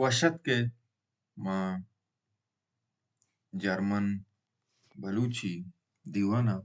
وش اتک ئے ماں جرمن بلوچی دیوان ءَ۔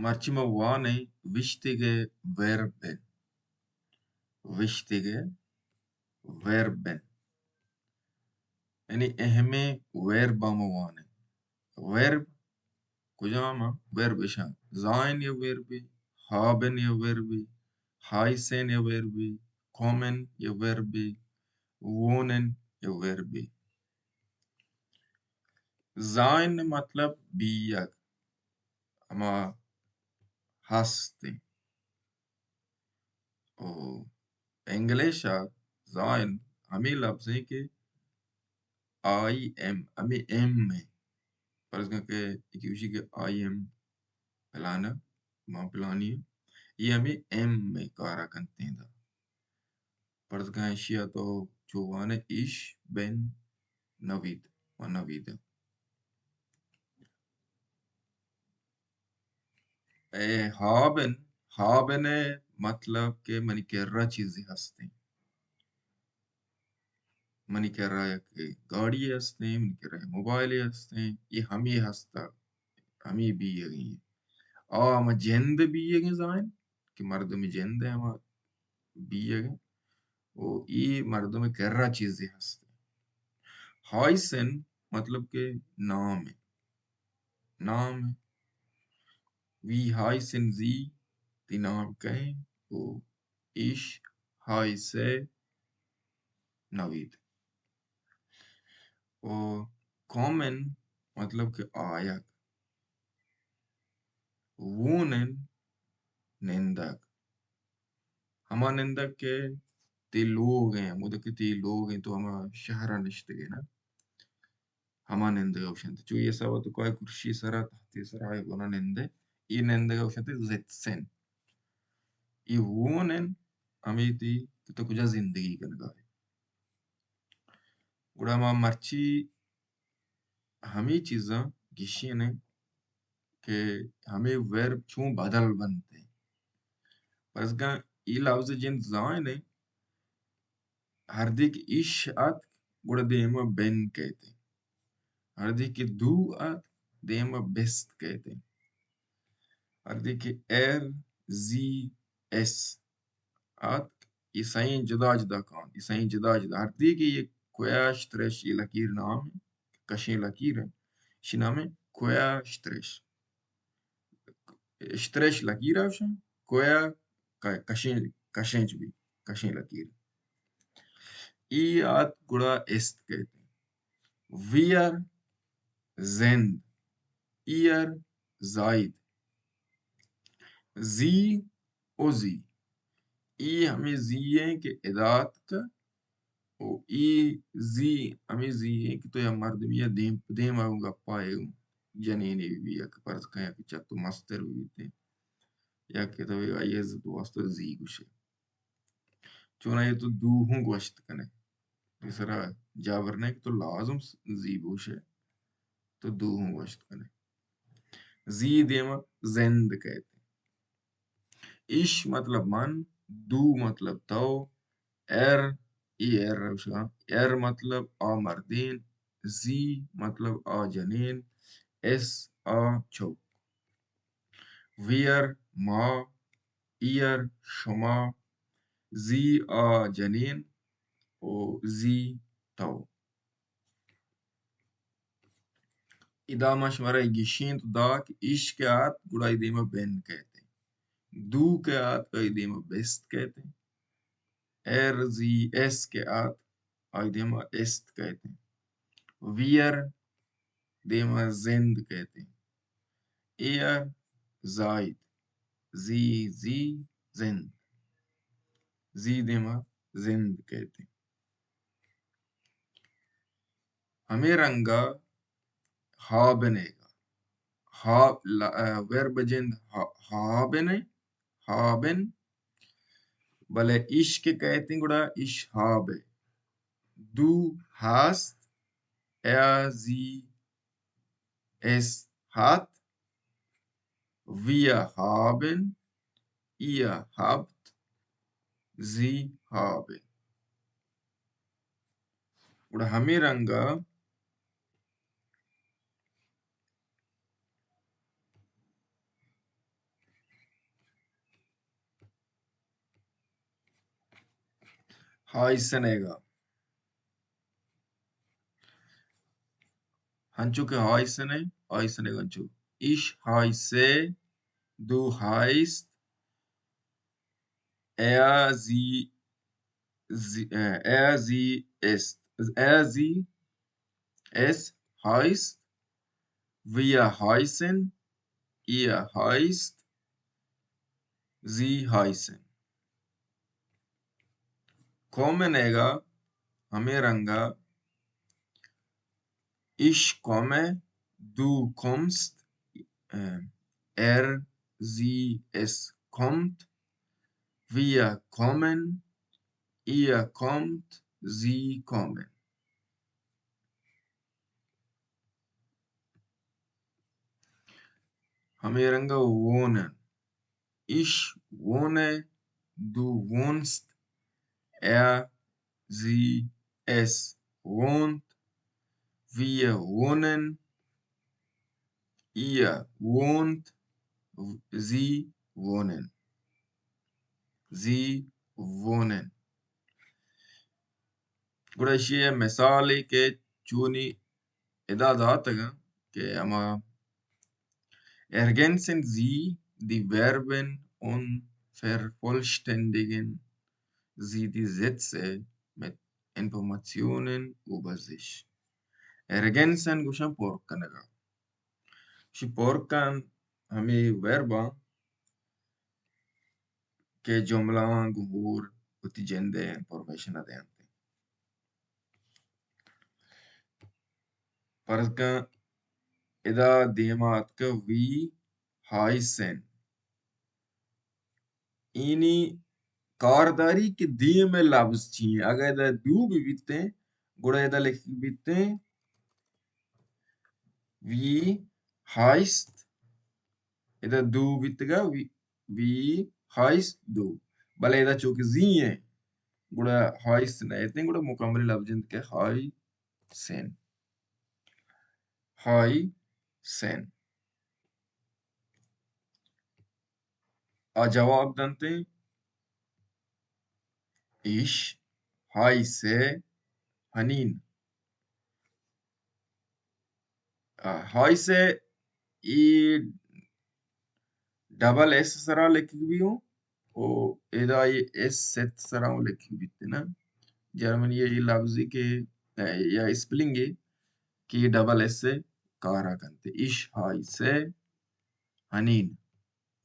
مرچی ما وان ایں وشتیگ ءِ ویرب ءَ۔ وشتیگ ءِ ویرب ءَ۔ یعنی اہمیں ویرباں ما وان ایں۔ ویرب کجام اَں؟ ویرب اِش اَں۔ زائن یک ویربے، ہابن یک ویربے، ہائسن یک ویربے، کومن یک ویربے، وونن یک ویربے۔ زائن مطلب بیگ، ہما ہست اِنت۔ او انگلش ءَ زائن ہمے لبز اِنت کہ آئی ایم، ہمے ایم اِنت۔ فرض کن کہ یکے گوشی کہ آئی ایم پلانا، ما پلانی ایں، اے ہمے ایم ءِ کار ءَ کنت اِنت۔ فرض کن ایشی ءَ تو چو وان ئے، ایش بن نوید و نوید۔ اے ہابن، ہابن ءِ مطلب کہ منی کرا چیزے ہست اِنت۔ منی کرا یک گاڑی ہست اِنت، منی کرا یک موبائلے ہست اِنت، اے ہمے ہست اَں، ہمے بیگ اِنت۔ آ ہما جند بیگ اِنت زائن کہ مردم جند اِنت، ہما بیگ اِنت۔ و اے مردم کرا چیزے ہست اِنت۔ ہائسن مطلب کہ نام اِنت۔ نام اِنت۔ وی ہائسن سی، تئی نام کئے اِنت؟ و ایش ہائسے نوید۔ و کومن مطلب کہ آیگ۔ وونن نندگ۔ ہما نندگ کہ تئی لوگ اِنت، ہمودا کہ تئی لوگ اِنت، تو ہما شہر ءَ نشتگ ئے نا، ہما نندگ ءَ گوش اَنت۔ چو اے حساب ءَ تو کائے کرسی ءِ سرا، تختے ءِ سرا، اے گونا نندے، اے نندگ ءَ گوش اَنت زتسن۔ اے وونن ہمے تئی کہ تو کجا زندگی کنگا ئے۔ گڑا ما مرچی ہمے چیزاں گیشین ایں کہ ہمے ویرب چون بدل بنت۔ فرض کن اے لبز جند زائن اِنت، ہردے کہ ایش اتک، گڑا دیم ءَ بن کئیت۔ ہردے کہ دو اتک، دیم ءَ بست کئیت۔ ہردے کہ ایر، زی، ایس اتک، اے سئیں جدا جدا کاینت، اے سئیں جدا جدا۔ ہردے کہ یک کویا شترش، اے لکیر نام اِنت، کشیں لکیر اِنت، اشی نام اِنت کویا شترش۔ شترش لکیر ءَ گوش اَنت، کویا ک-، کشیں، کشیں چو بی، کشیں لکیر۔ اے اتک گڑا است کئیت۔ ویر زند، ایر زاید۔ زی و زی۔ اے ہمے زی اِنت کہ ادا اتک و اے زی ہمے زی اِنت کہ تو یک مردمے ءَ دیم پہ دیم ءَ گوں گپ ءَ ئے، جنینے بہ بی یا کہ فرض کن یا کہ چہ تو مستر بہ بیت یا کہ تو آئی ءَ عزت واسطہ زی گوش ئے۔ چوناہا تو دو ہوں گوشت کن ئے۔ تئی سرا جابر نہ کہ تو لازم زی بگوش ئے، تو دو ہوں گوشت کن ئے۔ زی دیم ءَ زند کئیت۔ ایش مطلب من، دو مطلب تو، ایر، اے ایر روشا، ایر مطلب آ مردین، زی مطلب آ جنین، ایس آ چک۔ ویر ما، ایر شما، زی آ جنین و زی تو۔ ادا ما شمارا گشینت دا کہ ایش کہ آت، گڑا آئی دیما بن کئیت۔ دو کہ آت، آئی دیما بست کئیت۔ ایر زی ایس کہ آت، آئی دیما است کئیت۔ ویر دیما زند کئیت۔ ایر زاید۔ زی، زی، زند۔ زی دیما زند کئیت۔ ہمے رنگا ہابن ئیگا۔ ہا-، ل-، ا، ویرب جند ہا-، ہابن ئے، ہابن۔ بلے ایش کہ کئیت گڑا ایش ہاب ئے۔ دو ہاست، ایا زی ایس ہات، ویا ہابن، ایا ہبت، Sie habe. گڑا ہمے رنگ ءَ heissen ئیگ ءَ، ہنچو کہ heissen ئے، heissen ئیگ انچو: Ich heiße, du heißt, er, sie, sie, äh, er, sie ist, er, sie, es heißt, wir heißen, ihr heißt, sie heißen. Kommen ئیگ ءَ ہمے رنگ ءَ: Ich komme, du kommst, äh, er, sie, es kommt, wir kommen, ihr kommt, sie kommen. ہمے رنگ ءَ wohnen. Ich wohne, du wohnst, er, sie, es wohnt, wir wohnen, ihr wohnt, sie wohnen. Sie wohnen. گڑا ایشی ءِ مثالے کہ چونی ادا داتگ اَنت کہ ہما ergänzen Sie die Verben und vervollständigen Sie die Sätze mit Informationen über sich. Ergänzen گوشاں پر کنگ ءَ۔ شی پر کن ہمے verb آں کہ جملہ آں گوں ہور وتی جند ءِ انفارمیشن ءَ دینت۔ فرض کن ادا دیما اتکہ wie heissen۔ اینی کارداری کہ دیم ءِ لبز چی ایں۔ اگہ ادا دو بہ بیتیں، گڑا ادا لکھگ بیتیں wie heißt۔ ادا دو بیتگا، wie، wie heißt du۔ بلے ادا چونکہ sie ایں، گڑا heißt نہ ایتیں، گڑا مکمل لبز انت کہ heissen۔ heissen۔ آ جواب دنت ایں، Ich heiße Henin۔ آ، heiße ای ڈبل ایس سرا لکھگ بی اوں، او ادا ای ایس ست سرا اوں لکھگ بیت نا۔ جرمنی ای لفظی کہ، یا اسپلنگ کہ ڈبل ایس کارا کنت۔ Ich heiße Henin۔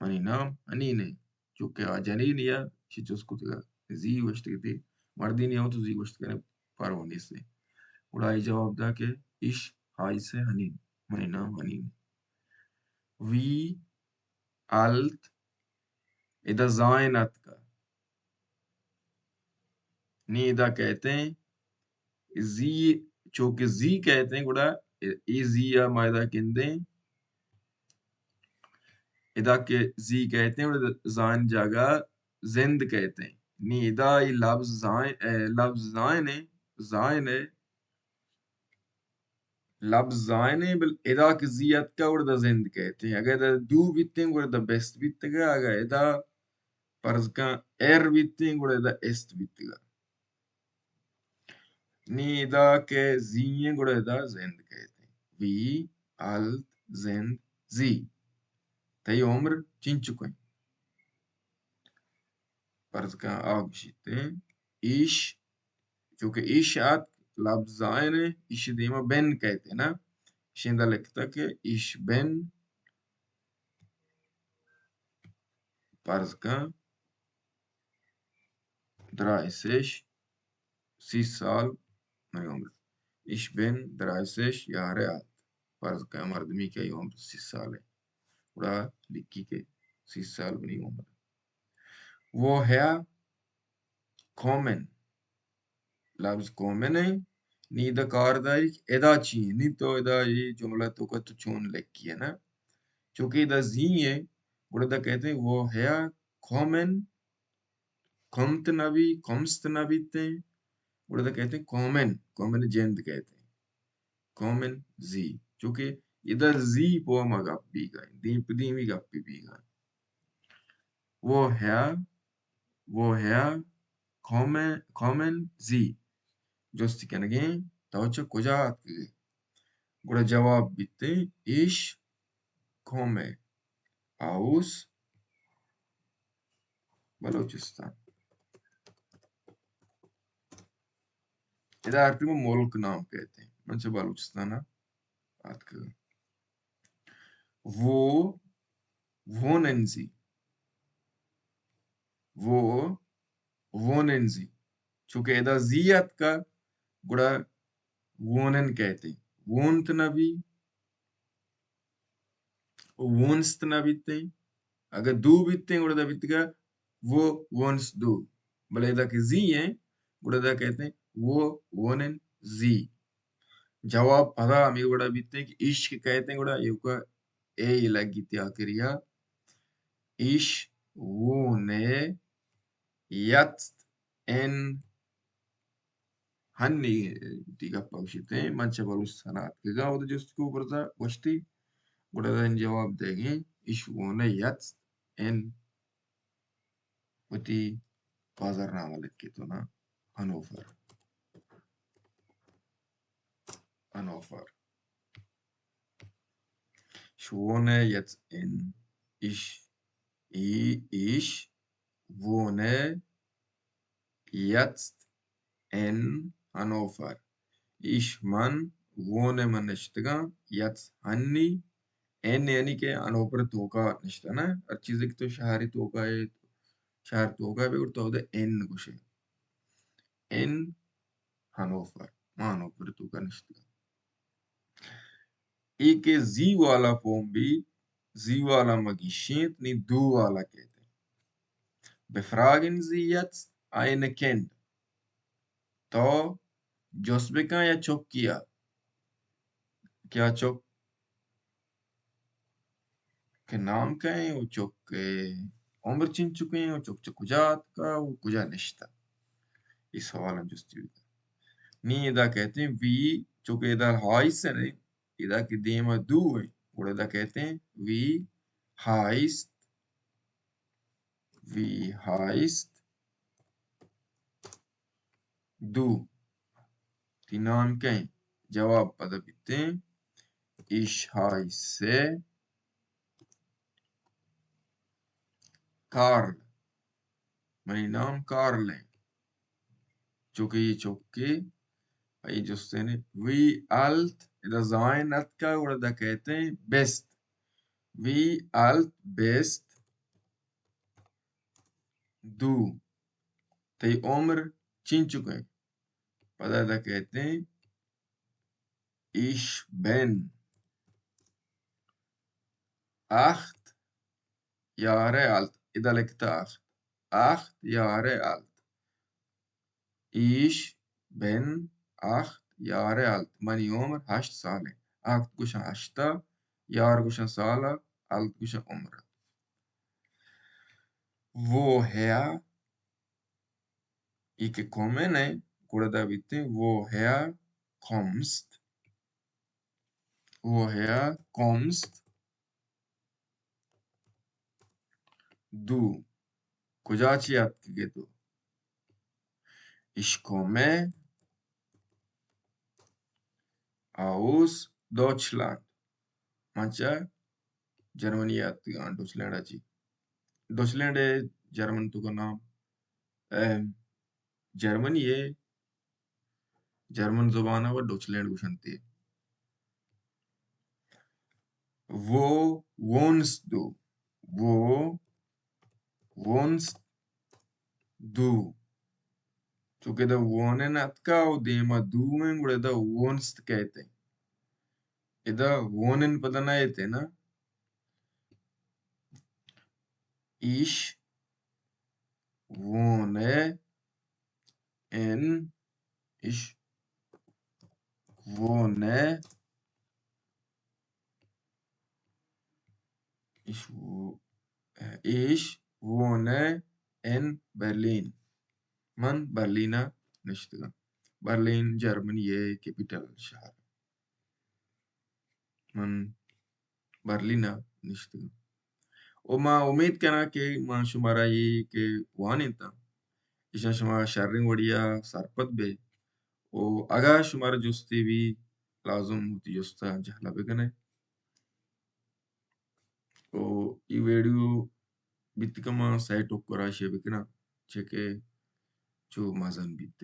منی نام ہنین ایں۔ چونکہ آ جنین یا چی چست کتگا، sie گوشتگ تے، مردین یا تو sie گوشت کنے، پروا نیست۔ گڑا ای جواب دا کہ Ich heiße Henin۔ منی نام ہنین ایں۔ Wie alt، ادا زائن اتکا۔ نی ادا کئیت ایں، sie، چونکہ sie کئیت ایں، گڑا ای sie ءَ ما ادا گندیں، ادا کہ sie کئیت ایں، گڑا زائن جاگہ زند کئیت ایں۔ نی ادا ای لفظ زائن، اے، لفظ زائن ایں، زائن ایں، لبز زائن ایں، بل ادا کہ sie اتکا، گڑا ادا زند کئیت ایں۔ اگہ ادا du بیتیں، گڑا ادا bist بیتگا۔ اگہ ادا فرض کن er بیتیں، گڑا ادا ist بیتگا۔ نی ادا کہ sie ایں، گڑا ادا زند کئیت ایں۔ Wie alt sind Sie؟ تئی عمر چنچک ایں؟ فرض کن آ گوشیت ایں، ich، چونکہ ich ات لبز زائن ایں، ایشی دیما bin کئیت ایں نا، ایشی ادا لکھتا کہ ich bin، فرض کن dreißig، سی سال منی عمر۔ Ich bin dreißig Jahre alt۔ فرض کن مردمی کہ عمر سی سال ایں، گڑا لکھی کہ سی سال منی عمر۔ Woher kommen؟ لبز kommen ایں۔ نی ادا کارداری کہ ادا چی ایں؟ نی تو ادا اے جملہ توکا تو چون لکھی ئے نا؟ چونکہ ادا sie ایں، گڑا ادا کئیت ایں، woher kommen؟ کمت نہ بی، کمست نہ بیتیں، گڑا ادا کئیتیں کومن، کومن جند کئیتیں۔ کومن زی، چونکہ ادا زی پہ ما گپ بیگا، دیم پہ دیمی گپ بیگا۔ Woher, woher kommen, kommen Sie؟ جست کنگیں، تو چہ کجا اتکگے؟ گڑا جواب بیتیں، ich komme aus بلوچستان۔ ادا ہر ٹائم ملک نام کئیتیں، من چہ بلوچستان اتکگاں۔ Wo wohnen Sie؟ Wo wohnen Sie؟ چونکہ ادا زی اتکا، گڑا wohnen کئیتیں۔ Wohnt نہ بی، wohnst نہ بیتیں۔ اگہ دو بیتیں، گڑا ادا بیتگا wo wohnst du۔ بلے ادا کہ زی ایں، گڑا ادا کئیتیں wo wohnen Sie۔ جواب پدا ہمے وڑا بیتیں کہ ich کہ کئیتیں، گڑا ایوکا اے لگیت آخریا، ich wohne jetzt in honey وتی گپا گوشیت، من چہ بلوچستان اتکگاں، اود جست کو برزا گوشتی، گڑا دن جواب دئیگیں، ich wohne jetzt in وتی بازار نامہ لکھیت نا، ہنوفر۔ ہنوفر۔ Ich wohne jetzt in, ich, i-, ich wohne jetzt in Hannover. Ich من wohne من نشتگاں، jetzt ہنی، in یعنی کہ ہنوفر توکا نشتہ نا، ہر چیزے کہ تو شہری توکا ہے، شہر توکا بے گڑا تو اود in گوشے۔ In Hannover، ما ہنوفر توکا نشتگاں۔ اے کہ زی والا فارم بیت، زی والا ما گیشینت، نی دو والا کئیت۔ Befragen Sie jetzt ein Kind۔ تو جست بکن یا چکیا، کیا چک کہ نام کئے و چک کہ عمر چنچکیں و چک چہ کجا اتکا و کجا نشتہ؟ اے سوال ہم جستی بیتا۔ نی ادا کئیت، وی چونکہ ادا heissen ایں، ادا کہ دیما دو ایں، گڑا ادا کئیت، wie heisst، wie heisst du؟ تئی نام کئے؟ جواب پدا بیتیں، ich heiße Karl۔ منی نام کارل ایں۔ چونکہ اے چکے، اے جستیں، wie alt، ادا sein اتکا، گڑا ادا کئیت bist۔ Wie alt bist du؟ تئی عمر چنچکیں؟ پدا ادا کئیت، ich bin acht Jahre alt۔ ادا لکھتا acht۔ Acht Jahre alt۔ Ich bin acht Jahre alt۔ منی عمر ہشت سال ایں۔ Acht گوشاں ہشتا، Jahr گوشاں سالا، alt گوشاں عمر۔ Woher، اے کہ kommen ایں، گڑا ادا بیتیں، woher kommst؟ Woher kommst du؟ کجا چہ اتکگے تو؟ Ich komme aus Deutschland۔ من چہ جرمنی اتکگاں، ڈوچلینڈ ءَ چہ۔ ڈوچلینڈ ءِ جرمن توکا نام، اے، جرمنی ءِ جرمن زبان ءَ ڈوچلینڈ گوشنت۔ Wo wohnst du؟ Wo wohnst du؟ چونکہ ادا wohnen اتکا و دیما du ایں، گڑا ادا wohnst کئیت۔ ادا wohnen پدا نئیت نا۔ Ich wohne in, ich wohne, ich wo-, äh, ich wohne in Berlin۔ من برلین ءَ نشتگاں۔ برلین جرمنی ءِ کیپیٹل شہر۔ من برلین ءَ نشتگاں۔ و ما امید کناں کہ ما شمارا اے کہ وانینتاں، ایشاں شما شریں وڑیا سرپد بے۔ و اگاں شمارا جستے بی، لازم وتی جستا جہلا بکنے۔ و ای ویڈیو بیت کہ ما سئے ٹکرا شیئر بکناں، چہ کہ چو مزن بیت۔